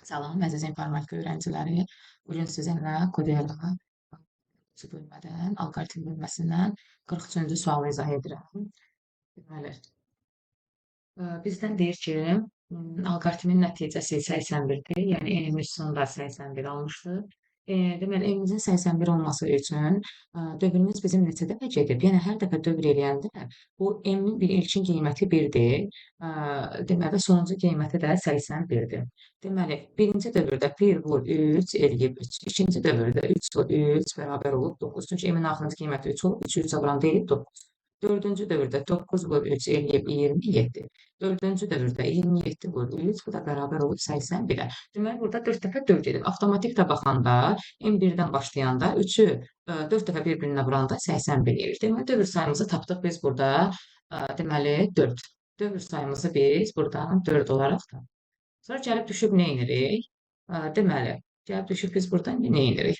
Salam, əziz informatika öğrenciləri. Bugün sizinlə Codera bölmədən, alqoritm bölməsindən 43-cü sualı izah edirəm. Deməli, bizdən deyir ki, alqoritmin nəticəsi 81-dir. Yəni, n-imiz sonda 81 almışdı. Deməli, n-imizin 81 olması üçün dövrümüz bizim neçə dəfə gedib? Yəni, hər dəfə dövr eləyəndə bu m-in bir ilkin qiyməti 1-dir. Deməli, sonuncu qiyməti də 81-dir. Deməli, birinci dövrdə 1 vur 3 eləyib 3. İkinci dövrdə 3 vur 3 bərabər olub 9. Çünki m-in axırıncı qiyməti 3 olub, 3-ü 3-ə vuranda eləyib 9. Dördüncü dövrdə 9 vur 3 eləyib 27. Dördüncü dövrdə 27 vur 3, bu da bərabər olub 81-ə. Deməli, burada 4 dəfə 4 gedib. Avtomatik də baxanda, M1-dən başlayanda 3-ü 4 dəfə bir-birinə vuranda 81 eləyir. Deməli, dövr sayımızı tapdıq biz burada. Deməli, 4. Dövr sayımızı biz buradan 4 olaraq tapdıq. Sonra gəlib düşüb nə edirik? Deməli, gəlib düşüb biz buradan nə edirik?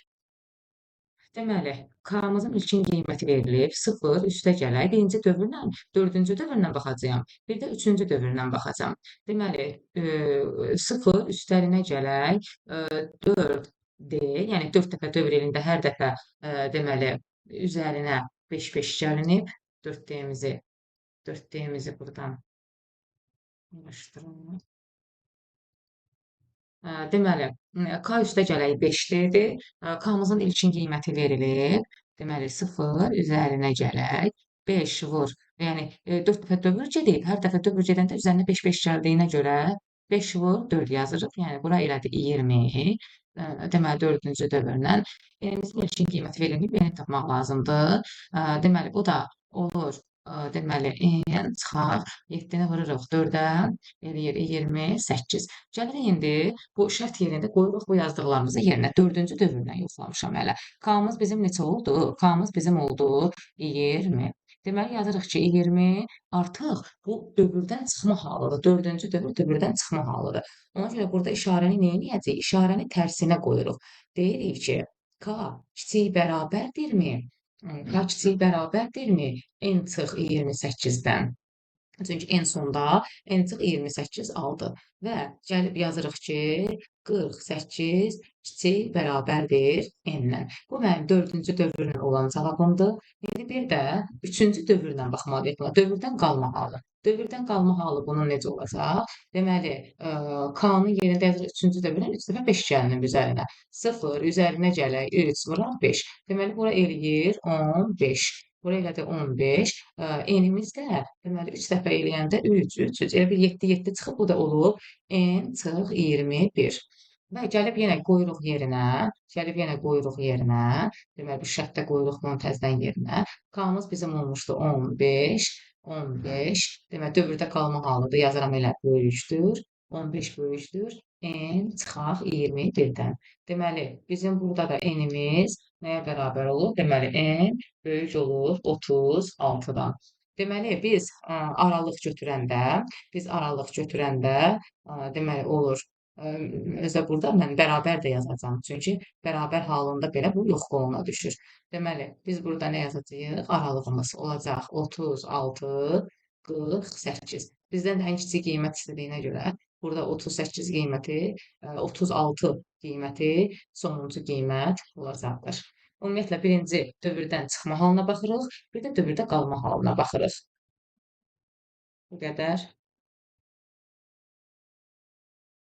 Deməli, K-mızın ilkin qiyməti verilib, 0 üstə gələk. Birinci dövrlə, dördüncü dövrlə baxacağam. Bir də üçüncü dövrlə baxacağam. Deməli, 0 üstərinə gələk, 4D, yəni 4 dəfə dövr elində hər dəfə, deməli, üzərinə 5-5 gəlinib. 4D-mizi buradan yığışdırın. Deməli, K üstə gələk 5D-dir. K-mızın ilkin qiyməti verilib. Deməli, 0 üzərinə gələk. 5 vur. Yəni, 4 dəfə dövr gedib. Hər dəfə dövr gedəndə üzərinə 5-5 gəldiyinə görə 5 vur 4 yazırıq. Yəni, bura elədi 20. Deməli, dördüncü dövrlə. N-imizin ilkin qiyməti verilib. N-i tapmaq lazımdır. Deməli, bu da olur. Deməli, N çıxar. 7-ni vururuq 4-ə, eləyir 28. Gəlirik indi bu şərt yerində qoyuruq bu yazdıqlarımızı yerinə. Dördüncü dövrlə yoxlamışam hələ. K-mız bizim neçə oldu? K-mız bizim oldu 20. Deməli, yazırıq ki, 20 artıq bu dövrdən çıxma halıdır. Dördüncü dövr dövrdən çıxma halıdır. Ona görə burada işarəni nə edəcəyik? İşarəni tərsinə qoyuruq. Deyirik ki, K kiçik bərabərdirmi? K kiçik bərabərdirmi? N çıx 28-dən. Çünki en sonda N çıx 28 aldı. Və gəlib yazırıq ki, 48 kiçik bərabərdir N-dən. Bu mənim dördüncü dövrlə olan cavabımdır. İndi bir də üçüncü dövrlə baxmalıyıq buna. Dövrdən qalma halı. Dövrdən qalma halı bunun necə olacaq? Deməli, K-nın yerində yazırıq üçüncü dövrlə 3 dəfə 5 gəlinib üzərinə. 0 üzərinə gələk 3 vuraq 5. Deməli, bura eləyir 15. Bura elədi 15. N-imiz də deməli 3 dəfə eləyəndə 3, 3, 3. Elə bir 7, 7 çıxıb, bu da olub N çıx 21. Və gəlib yenə qoyuruq yerinə. Gəlib yenə qoyuruq yerinə. Deməli, bu şərtdə qoyuruq bunu təzədən yerinə. K-mız bizim olmuşdu 15. 15. Deməli, dövrdə qalma halıdır. Yazıram elə böyükdür. 15 böyükdür. N çıxaq 21-dən. Deməli, bizim burada da N-imiz nəyə bərabər olur? Deməli, N böyük olur 36-dan. Deməli, biz aralıq götürəndə, deməli, olur. Özə burada mən bərabər də yazacağam. Çünki bərabər halında belə bu yox qoluna düşür. Deməli, biz burada nə yazacağıq? Aralığımız olacaq 36, 48. Bizdən də ən kiçik qiymət istədiyinə görə burada 38 qiyməti, 36 qiyməti sonuncu qiymət olacaqdır. Ümumiyyətlə, birinci dövrdən çıxma halına baxırıq, bir də dövrdə qalma halına baxırıq. Bu qədər.